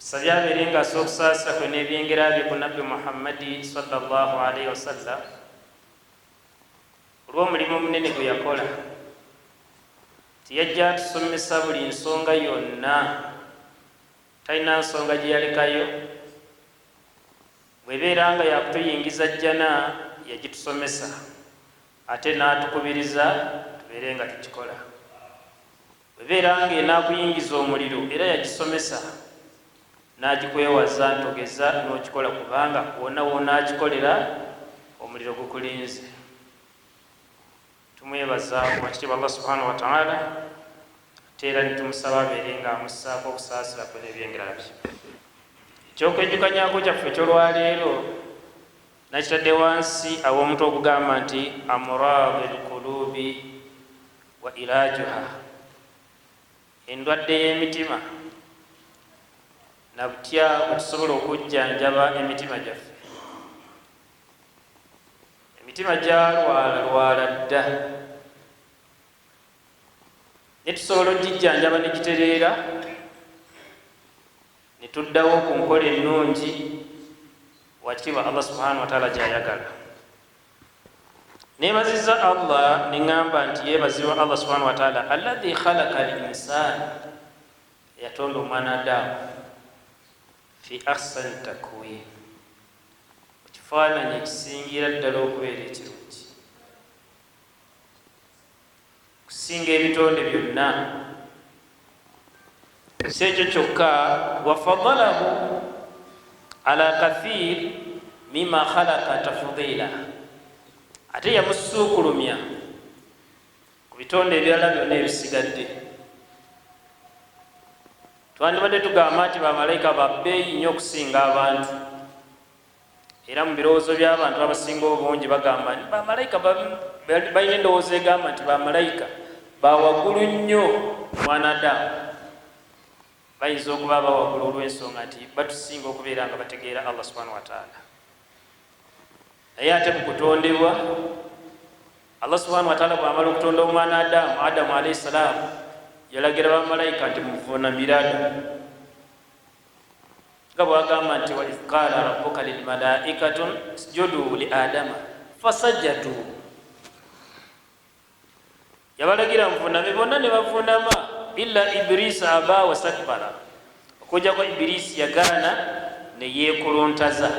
Tusabye abeere nga assa okusaasira kwe n'ebyengera bye ku Nabbi Muhammadi sallallahu alaihi wasallam olw'omulimu omunene gwe yakola. Tiyajja atusomesa buli nsonga yonna, talina nsonga gye yalekayo. Bw'ebeera nga yakutuyingiza jjana, yagitusomesa ate n'atukubiriza tubeere nga tukikola. Bw'ebeera nga enaakuyingiza omuliro, era yagisomesa n'agikwewaza ntogeza n'okikola kubanga wonna w'onaakikolera omuliro gukulinze. Tumwebaza Owekitiibwa Allah subhanahu wataala ate era netumusaba abeere nga amussaako okusaasira kwe n'ebyengera bye. Ekyokwejjukanyako kyaffe ekyolwaleero nakitadde wansi aw'omutwe ogugamba nti amuradu lkulubi wa ilajuha, endwadde y'emitima na butya bwetusobola okujjanjaba emitima gyaffe. Emitima gyalwala lwala dda, naye tusobola okugijjanjaba ne gitereera ne tuddawo ku nkola ennungi wakitiibwa Allah subhanahu wataala gyayagala. Neebazizza Allah ne ŋŋamba nti yeebazibwa Allah subhanahu wataala alladhi khalaqa al insan, eyatonda omwana Adamu fi ahsani takwim, mu kifaananyi ekisingira ddala okubeera ekirungi okusinga ebitonde byonna. Si ekyo kyokka, wafadalahu ala kathir mima khalaqa tafdila, ate yamusuukulumya ku bitonde ebirala byonna ebisigadde. Twandibadde tugamba nti bamalayika babbeeyi nnyo okusinga abantu, era mu birowoozo by'abantu abasinga obungi bagamba nti bamalayika balina endowooza egamba nti bamalayika bawaggulu nnyo mwana Adamu. Bayinza okuba abawaggulu olw'ensonga nti batusinga okubeera nga bategeera Allah subhanahu wataala, naye ate mu kutondebwa Allah subhanahu wataala bw'amala okutonda omwana Adamu, Adamu alaihi salaamu, yalagira bamalayika nti muvunamire Adamu, nga bwagamba nti waidh qala rabbuka lilmalaikatu sjudu li adama fasajadu, yabalagira muvuname, bonna ne bavunama, illa ibilisa aba wastakbara, okujjako Ibilisi yagaana ne yeekuluntaza.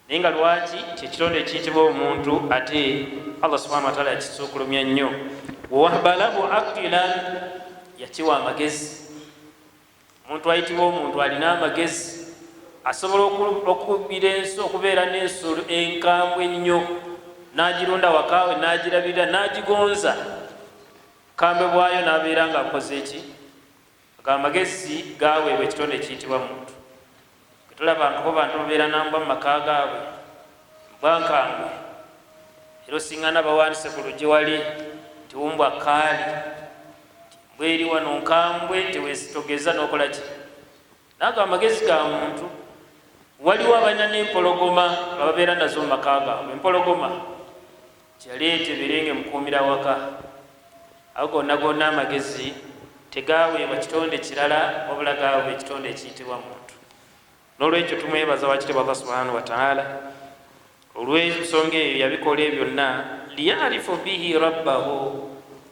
Naye nga lwaki kyekitonde ekiyitibwa omuntu ate Allah subhanahu wataala yakisuukulumya nnyo? Wabalahu aqilan, yakiwa amagezi. Omuntu ayitibwa omuntu alina amagezi, asobola okubira ensi, okubeera n'ensolo enkambwe ennyo n'agirunda wakaawe n'agirabirira n'agigonza kambwe bwayo n'abeera nga akoze eki. Ago amagezi gaweebwa ekitonde ekiyitibwa muntu. Tetulabangako bantu babeera na mbwa mu maka gaabwe, mbwa nkambwe, era osingana bawandise ku luggi wali nti umbwa kaali, mbwa eri wano nkambwe, tewesitogeza n'okola ki? Nago amagezi ga muntu. Waliwo abalina n'empologoma nga babeera nazo mu maka gaabwe, empologoma kyeyaleeta ebeere nga emukuumira waka. Ago gonna gonna amagezi tegaweebwa kitonde kirala, wabula gaweebwa ekitonde ekiyitibwa muntu. N'olwekyo tumwebaza wakitiibwa Allah subhanahu wataala olw'ensonga eyo, yabikola ebyo byonna liyarifu bihi rabbahu,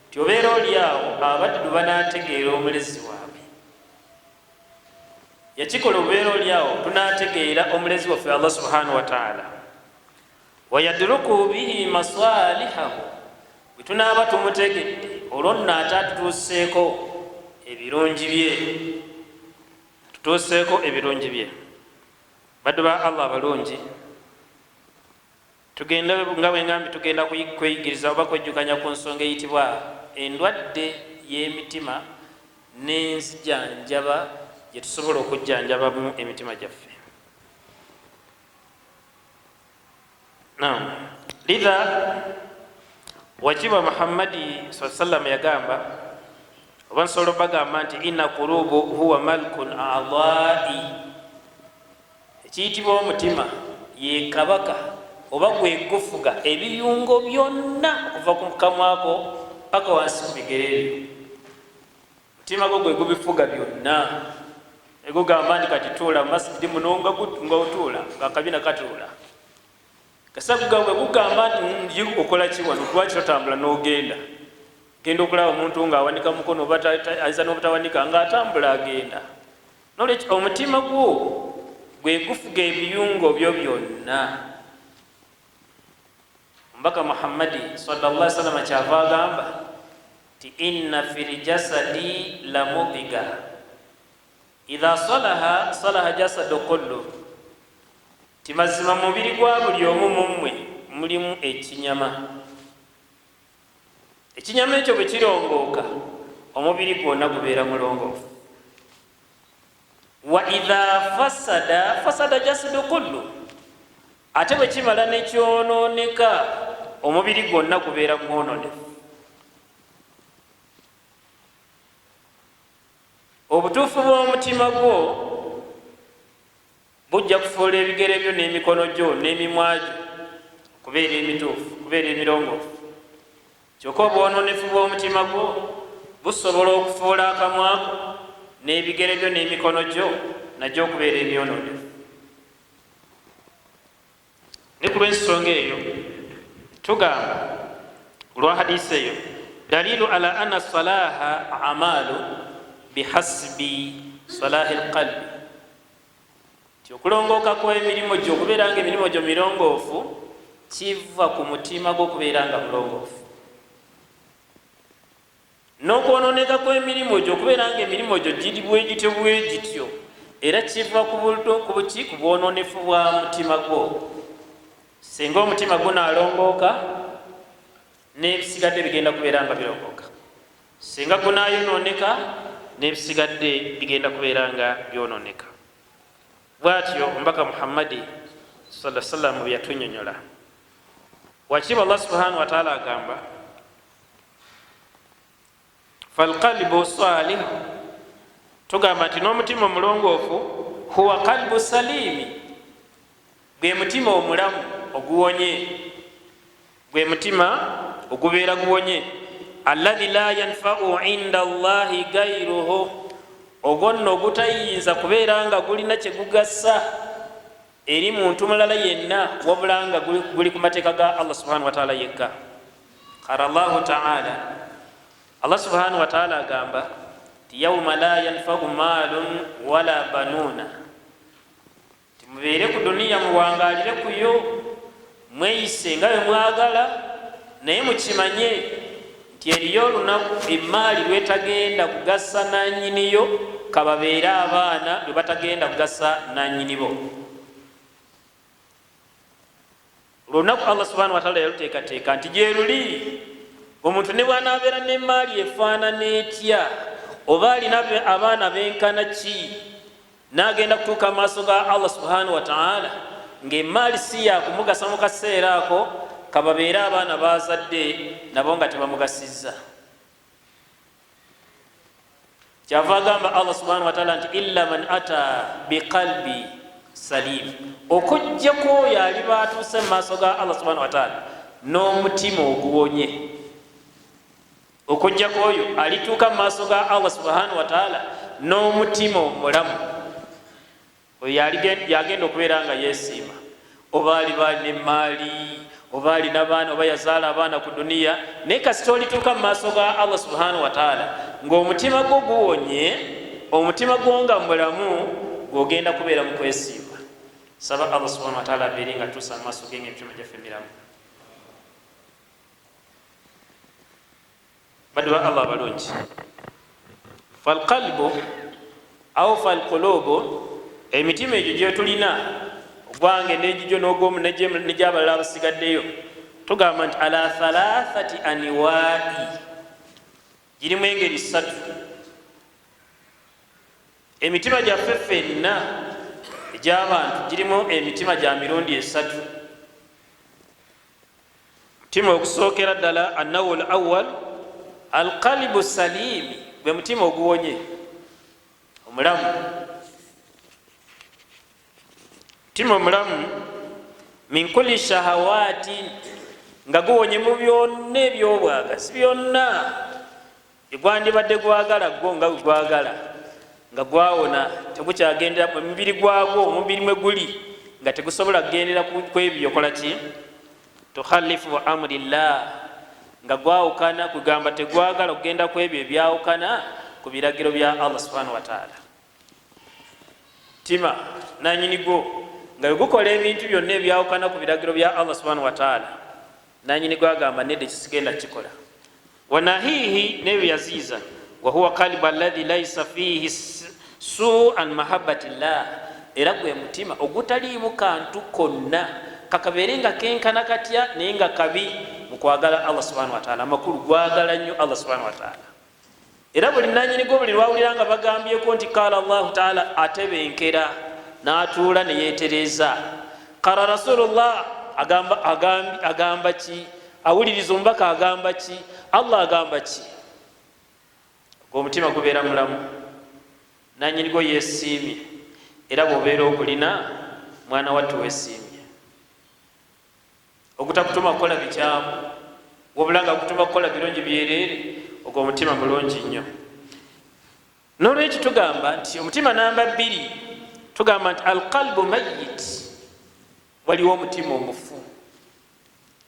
nti obeera oli awo abaddu banaategeera omulezi waabwe. Yakikola obeera oli awo tunaategeera omulezi waffe Allah subhanahu wataala, wayadruku bihi masalihahu, bwe tunaaba tumutegedde olwo nno ate atutuuseeko ebirungi bye, tutuuseeko ebirungi bye. Baddu ba Allah abalungi, tugenda nga bwengambye, tugenda kweyigiriza oba kwejjukanya ku nsonga eyitibwa endwadde y'emitima n'enzijanjaba gye tusobola okujjanjabamu emitima gyaffe. Naam, lidha wakibwa Muhammadi saa sallam yagamba, oba nsobola obagamba nti inna kulubu huwa malkun adai, ekiyitibwa omutima ye kabaka oba gwegufuga ebiyungo byonna okuva ku kamwako paka wansi ku bigere byo. Mutima gwo gwe gubifuga byonna. Egugamba nti kati tuula mu masijidi muno, nga otuula, nga akabina katuula. Kasa bwe gugamba nti okola ki wano, lwaki totambula n'ogenda? Genda okulaba omuntu ng'awanika mukono oba ayinza n'obutawanika, ng'atambula agenda. Nolwekyo omutima gwo gwe gufuga ebiyungo byo byonna. Omubaka Muhammadi sallallahu alaihi wasallam kyava agamba nti inna fil jasadi la mudiga idha salaha salaha jasadu kullu, ti mazima mubiri gwa buli omu mummwe mulimu ekinyama. Ekinyama ekyo bwe kirongooka, omubiri gwonna gubeera mulongoofu. Wa idha fasada fasada jasadu kullu, ate bwe kimala nekyonooneka, omubiri gwonna gubeera mwononefu. Obutuufu bw'omutima gwo bujja kufuula ebigere byo n'emikono gyo n'emimwa gyo okubeera emituufu, okubeera emirongoofu. Kyokka obwononefu bw'omutima gwo busobola okufuula akamwako n'ebigere byo n'emikono gyo nagyo okubeera emyononefu. Ne ku lw'ensonga eyo tugamba olwa hadisi eyo dalilu ala anna salaha amalu bihasibi salahi lqalbi, nti okulongooka kw'emirimu gyo, okubeera nga emirimu gyo mirongoofu, kiva ku mutima gw'okubeera nga mulongoofu, n'okwononeka kw'emirimu gyo, okubeera nga emirimu gyo giri bwegityo bwegityo, era kiva ku buki? Ku bwononefu bwa mutima gwo. Singa omutima gunaalongooka, n'ebisigadde bigenda kubeera nga birongooka. Singa gunaayononeka, n'ebisigadde bigenda kubeera nga byononeka. Bwatyo omubaka Muhammadi sallallahu sallam bwe yatunyonyola. Wakitiibwa Allah subhanahu wataala agamba falqalbu salihu, tugamba nti n'omutima omulongoofu huwa qalbu salimi, gwe mutima omulamu oguwonye, gwe mutima ogubeera guwonye, alladhi la yanfau inda Allahi gairuhu, ogwo nno ogutayinza kubeera nga gulina kyegugasa eri muntu mulala yenna wabula nga guli ku mateeka ga Allah subhanahu wataala yekka. Qala Allahu taala, Allah subhanahu wataala agamba ti yauma la yanfau maalun wala banuuna, ti mubeere ku duniya, muwangalire kuyo, mweyise nga bwe mwagala, naye mukimanye nti eriyo olunaku emaali lwetagenda kugasa nanyiniyo, kababeere abaana lwe batagenda kugasa nanyinibo. Olunaku Allah subhanahu wataala yaluteekateeka nti gyeruli, omuntu ne bwanabeera nemaali efaanana etya, oba alina abaana benkana ki, n'agenda kutuuka amaaso ga Allah subhanahu wataala ng'emaali si yakumugasa mu kaseera ako, kababeere abaana bazadde nabo nga tebamugasizza. Kyava agamba Allah subhanahu wataala nti illa man ata biqalbi salim, okujjako oyo aliba atuuse mu maaso ga Allah subhanahu wataala n'omutima oguwonye. Okujjako oyo alituuka mu maaso ga Allah subhanahu wataala n'omutima omulamu, oyo yagenda okubeera nga yeesiima, oba aliba alina emaali, oba alina baana, oba yazaala abaana ku duniya, naye kasita olituuka mu maaso ga Allah subhanahu wataala ng'omutima gwo guwonye, omutima gwo nga mulamu, gwogenda kubeera mu kwesiima. Saba Allah subhanahu wataala abeere nga tuusa mu maaso ge ng'emitima gyaffe miramu. Baddu ba Allah abalungi, falqalbu au falqulubu, emitima egyo gyetulina, ogwange negigyo nogwomu negyabalala abasigaddeyo, tugamba nti ala thalathati aniwai, girimu engeri ssatu. Emitima gyaffe ffenna egy'abantu girimu emitima gya mirundi esatu. Mutima ogusookera ddala, annawu l awal alqalibu salimi, gwe mutima oguwonye omulamu. Mutima omulamu min kulli shahawaati, nga guwonye mu byonna ebyobwagazi byonna egwandibadde gwagala gwo nga gwagala. Nga gwawona, tegukyagendera omubiri gwagwo, omubiri mwe guli nga tegusobola kugendera kwebyo. Okola ki? Tukhalifu amri llah, nga gwawukana, kugamba tegwagala kugenda kwebyo ebyawukana ku biragiro bya Allah subhanahu wataala. Tima nanyini gwo nga bwegukola ebintu byonna ebyawukana ku biragiro bya Allah subhanahu wataala, nanyini gwagamba nedde, kisigenda kikola. Wanahihi, nebyo yaziiza. Wahuwa qalbu alladhi laisa fihi suan mahabati llah, era gwe mutima ogutaliimu kantu konna kakabeere nga kenkana katya, naye nga kabi mu kwagala Allah subhanahu wataala. Amakulu, gwagala nnyo Allah subhanahu wataala, era buli nanyini gwo buli lwawulira nga bagambyeko nti qala Llahu taala, atebenkera n'atuula neyetereza. Qala rasulullah, agamba ki? Awuliriza omubaka agamba ki? Allah agamba ki? Omutima gubeera mulamu, nanyini gwo yesiimye. Era bwobeera ogulina, mwana wattu, wesiimye. Ogutakutuma kukola bikyamu, wabula nga gutuma kukola birungi byereere, ogwo omutima mulungi nnyo. Nolwekyo tugamba nti omutima namba 2, tugamba nti alqalbu mayit. Waliwo omutima omufu,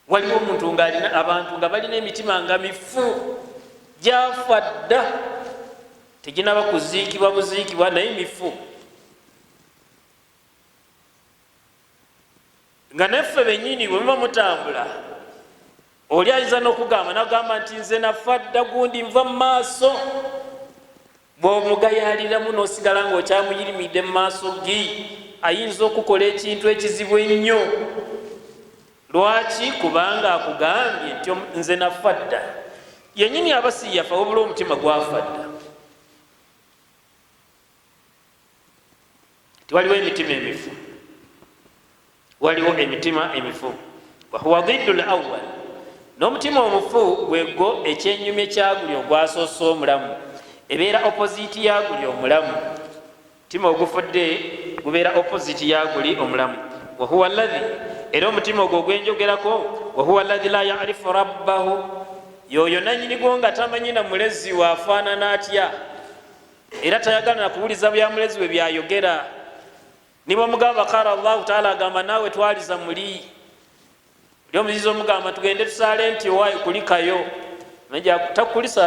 waliwo omuntu ngaalina, abantu nga balina emitima nga mifu, gyafa dda, teginaba kuziikibwa buziikibwa, naye mifu. Nga naffe benyini bwe muba mutambula, oli ayinza n'okugamba, nagamba nti nze nafa dda, gundi nva mu maaso. Bwomugayaliramu nosigala nga okyamuyirimidde mu maaso gi, ayinza okukola ekintu ekizibu ennyo. Lwaki? Kubanga akugambye nti nze nafa dda. Yenyini aba si yafa, wabula omutima gwafa dda. Tiwaliwo emitima emifu, waliwo emitima emifu. Wahuwa diddu l awal, n'omutima omufu gwegwo ekyenyumye kyaguli ogwasoose omulamu, ebeera opposite yaguli omulamu. Mutima ogufudde gubeera opposite yaguli omulamu. Wahuwa alladhi, era omutima ogwo ogwenjogerako, wahuwa alladhi la yarifu rabbahu, yoyo nanyini gwo nga tamanyi na mulezi waafaanana atya, era tayagala nakuwuliza bya mulezi we byayogera. Nibamugamba qala Llahu taala, agamba naawe twaliza muli. Oli omuzizi omugamba tugende tusaale nti owaayo kulikayo,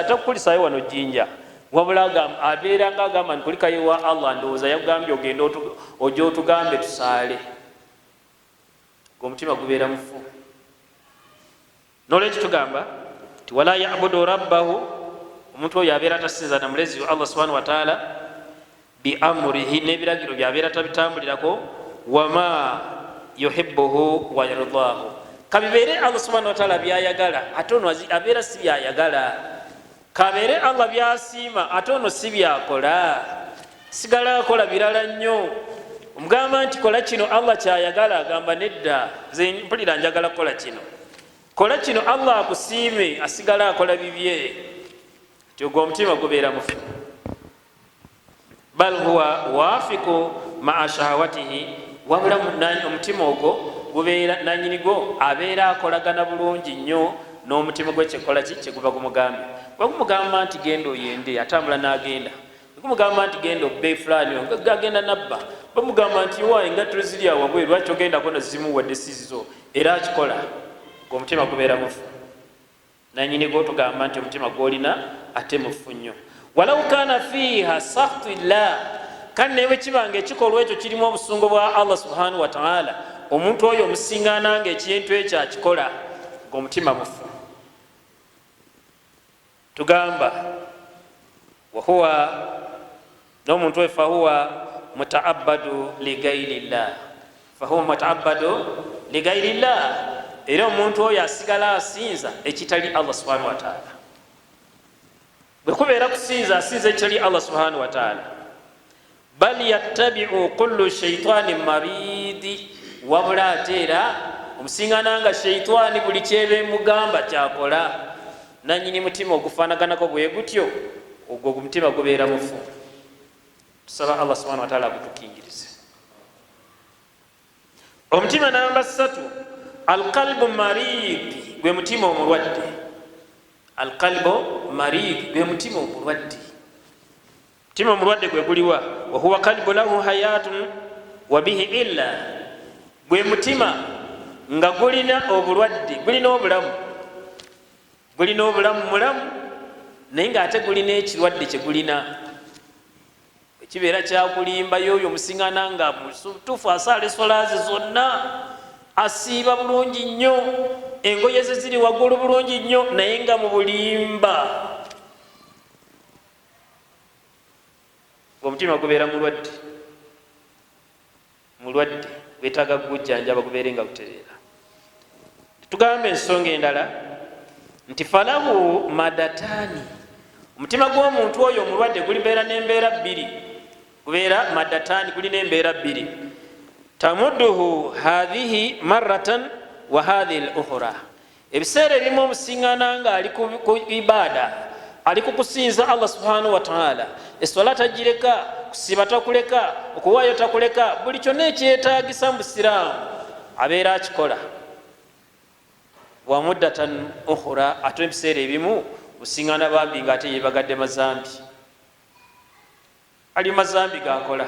takukulisayo wano jjinja, wabula abeera nga agamba nti kulikayo wa Allah, ndowooza yagambye ogende ojja otugambe tusaale. Omutima gubeera mufu. Nolwekyo tugamba nti wala yabudu rabbahu, omuntu oyo abeera tasinza na mulezi Allah subhanahu wataala, biamurihi, n'ebiragiro byabeera tabitambulirako, wama yuhibuhu wayardahu. Kabibeere Allah subhanahu wataala byayagala, ate ono abeera si byayagala. Kabeere Allah byasiima, ate ono si byakola, sigala akola birala nnyo. Omugamba nti kola kino Allah kyayagala, agamba nedda, nze mpulira njagala kukola kino. Kola kino Allah akusiime, asigala akola bibye. Ti ogwo omutima gubeera mufu. Bal huwa wafiku maa shahawatihi, wabula omutima ogwo gubeera nanyini gwo abeera akolagana bulungi nnyo n'omutima gwe. Kyekola ki kyeguba gumugambye? Bwegumugamba nti genda oyende, atambula n'agenda. Gumugamba nti genda obbe fulani, agenda nabba. Bamugamba nti wa engatto ziri awabweru, lwaki ogendako nazimu wadde sizizo, era akikola. Omutima gubeera mufu, nanyini gwo tugamba nti omutima gwolina ate mufu nnyo. Walau kana fiiha sakhtu llah, kale naye bwe kibanga ekikolwa ekyo kirimu obusungu bwa Allah subhanahu wataala, omuntu oyo omusiŋŋaana nga ekintu ekyo akikola, nga omutima mufu. Tugamba wahuwa, n'omuntu oyo fahuwa mutaabadu ligairi llah, fahuwa mutaabadu ligairi llah, era omuntu oyo asigala asinza ekitali Allah subhanahu wataala. Bwe kubeera kusinza, asinza ekitali Allah subhanahu wataala. Bal yattabiu kullu shaitani maridi, wabula ate era omusiŋana nga shaitani buli kyeba emugamba kyakola. Nanyini mutima ogufaanaganako bwe gutyo, ogwo omutima gubeera mufu. Tusaba Allah subhanahu wataala agutukingirize. Omutima namba 3, alqalbu marid, gwe mutima omulwadde. Alqalbu marid gwe mutima omulwadde. Mutima omulwadde gwe guliwa? Wahuwa kalbu lahu hayatun wabihi illa, gwe mutima nga gulina obulwadde, gulina obulamu, gulina obulamu mulamu, naye nga ate gulina ekirwadde kyegulina. Ekibeera kyakulimba yoyo omusingana nga mutuufu asaala esolazi zonna, asiiba bulungi nnyo, engoye ze ziri waggulu bulungi nnyo, naye nga mu bulimba omutima gubeera mulwadde, mulwadde gwetaaga kugujjanjaba gubeere nga gutereera. Tugamba ensonga endala nti falahu madatani, omutima gw'omuntu oyo omulwadde gulibeera n'embeera bbiri, gubeera madatani, gulina embeera bbiri, tamudduhu hathihi maratan wa hathihi l ukhra. Ebiseera ebimu omusingana nga ali ku ibaada, ali ku kusinza Allah subhanahu wataala, eswala tagireka, kusiiba takuleka, okuwaayo takuleka, buli kyonna ekyetagisa mu busiraamu abeera akikola. Wa muddatan ukhra, ate ebiseera ebimu osingana bambi nga ate yebagadde mazambi, ali mazambi gakola,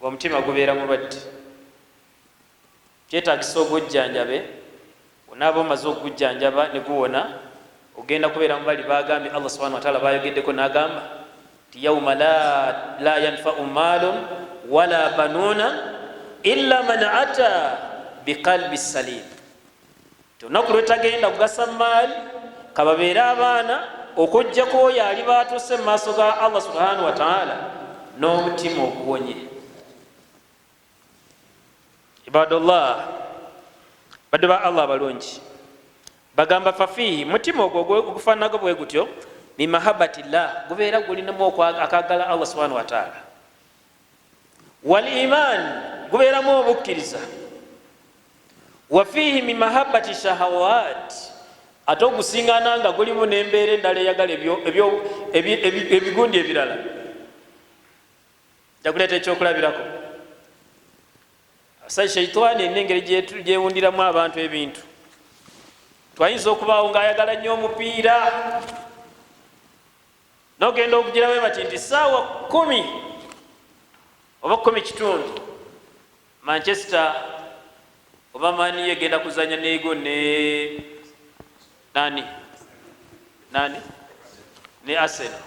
omutima gubeera mulwadde, kyetagisa ogujjanjabe. Onaaba omaze okugujjanjaba ne guwona, ogenda kubeera mubali bagambye Allah subhanahu wataala bayogeddeko n'agamba nti yauma la yanfau maalun wala banuuna illa man ata biqalbi salim. Ti olunaku lwetagenda kugasa maali kababeere abaana, okujjako oyo ali baatuuse mu maaso ga Allah subhanahu wataala n'omutima oguwonye. Ibadullah, badde ba Allah abalungi, bagamba fafihi, mutima ogwo ogufaananako bwe gutyo, min mahabbatillah, gubeera gulinamu akagala Allah subhanahu wataala, wal iman, gubeeramu obukkiriza, wafiihi min mahabbati shahawat, ate ogusingana nga gulimu n'embeera endala eyagala ebigundi ebirala. Nja kuleeta ekyokulabirako. Abasajja, shaitaani erina engeri gyewundiramu abantu ebintu. Twayinza okubaawo ng'ayagala nnyo omupiira, nogenda okugirawo bati nti saawa 10 oba 10:15 Manchester oba mani egenda kuzanya nego ne nani nani ne Arsenal.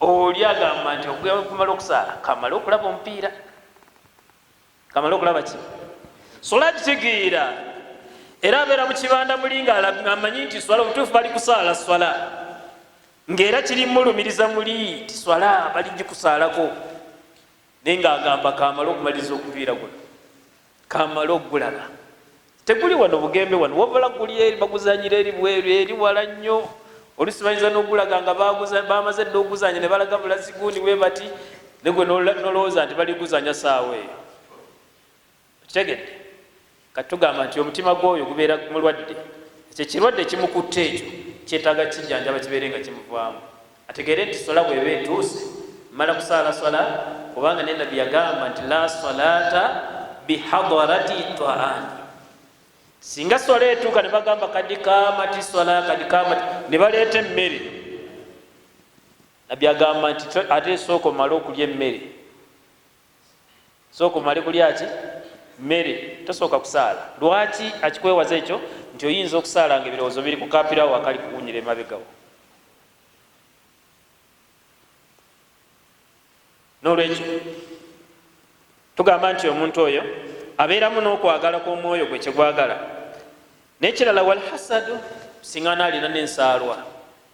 Oli agamba nti okumala okusaala kamale okulaba omupiira, kamale okulaba ki sola kitegeera, era abeera mu kibanda muli nga amanyi nti swala obutuufu bali kusaala swala, ngaera kirimulumiriza muli ti swala bali gikusaalako, naye ngaagamba kamale okumaliriza okupiira guno, kamale okugulaba. Teguli wano Bugembe wano, wabula guli eri baguzanyira eri bweru eri wala nnyo. Olusi bayinza n'ogulaga nga bamaze dda okuguzanya ne balaga bulazi gundi bwe bati, negwe nolowooza nti baliguzanya saawa eyo. Okitegedde? Kati tugamba nti omutima gw'oyo gubeera mulwadde, ekyo ekirwadde kimukutte, ekyo kyetaaga kijjanjaba kibeere nga kimuvaamu, ategeere nti sola bweba etuuse mala kusaala sola, kubanga ne Nabbi yagamba nti la salata bihadarati taami. Singa sola etuuka ne bagamba kadi kamati sola, kadi kamati, ne baleeta emmere, Nabbi agamba nti ate sooka omale okulya emmere, sooka omale kulya ki mmere, tosooka kusaala. Lwaki akikwewaza ekyo? Nti oyinza okusaala nga ebirowoozo biri ku kapirawo akali kuwunyira emabegawo. N'olwekyo tugamba nti omuntu oyo abeeramu n'okwagala kw'omwoyo gwe kyegwagala. N'ekirala, walhasadu, singana alina n'ensaalwa,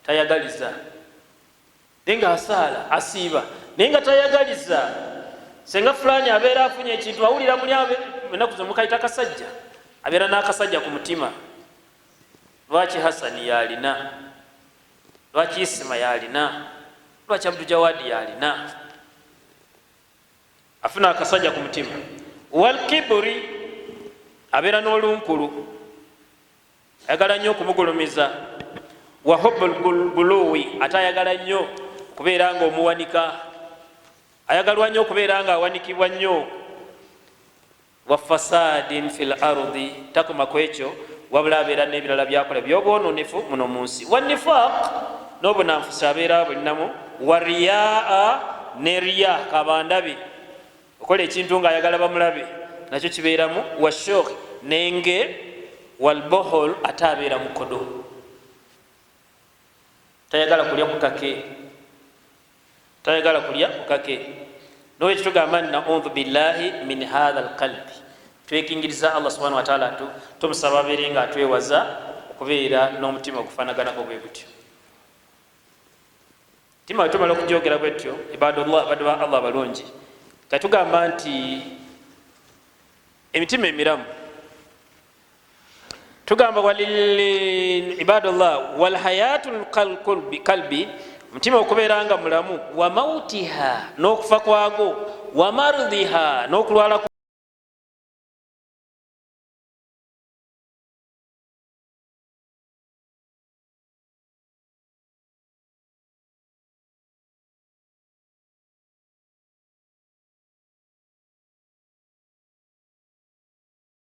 tayagaliza, naye nga asaala asiiba, naye nga tayagaliza. Senga fulani abeera afunye ekintu, awulira muli enaku zemukayita akasajja, abeera n'akasajja ku mutima. Lwaki Hasani yalina? Lwaki Isima yalina? Lwaki Abdu Jawadi yalina? Afuna akasajja ku mutima. Walkiburi, abeera n'olunkulu, ayagala nnyo okumugulumiza. Wahubu guluwi, ate ayagala nnyo okubeera nga omuwanika, ayagalwa nnyo okubeera nga awanikibwa nnyo. Wa fasadin fi l ardi, takoma ku ekyo, wabula abeera n'ebirala byakola byobwononefu muno mu nsi. Wa nifaq, N'obunanfusi abeera bulinamu. Wa riyaa, ne riya, kabandabe, okola ekintu ngaayagala bamulabe, nakyo kibeeramu. Wa shokh, nenge. Walbohol, ate abeera mukodo, tayagala kulya kukake, tayagala kulya kukake. Nolwekyo tugamba nti naudhu billahi min hatha alqalbi, twekingiriza Allah subhana wataala, tumusaba abeere nga atwewaza okubeera n'omutima ogufanaganako bwe gutyo. Tima wetumala okujogera bwetyo, ibadullah, abaddu ba Allah abalungi, katugamba nti emitima emiramu, tugamba ibadullah, walhayatu lkalbi, omutima okubeera nga mulamu, wa mautiha, n'okufa kwago, wa mardiha, n'okulwala.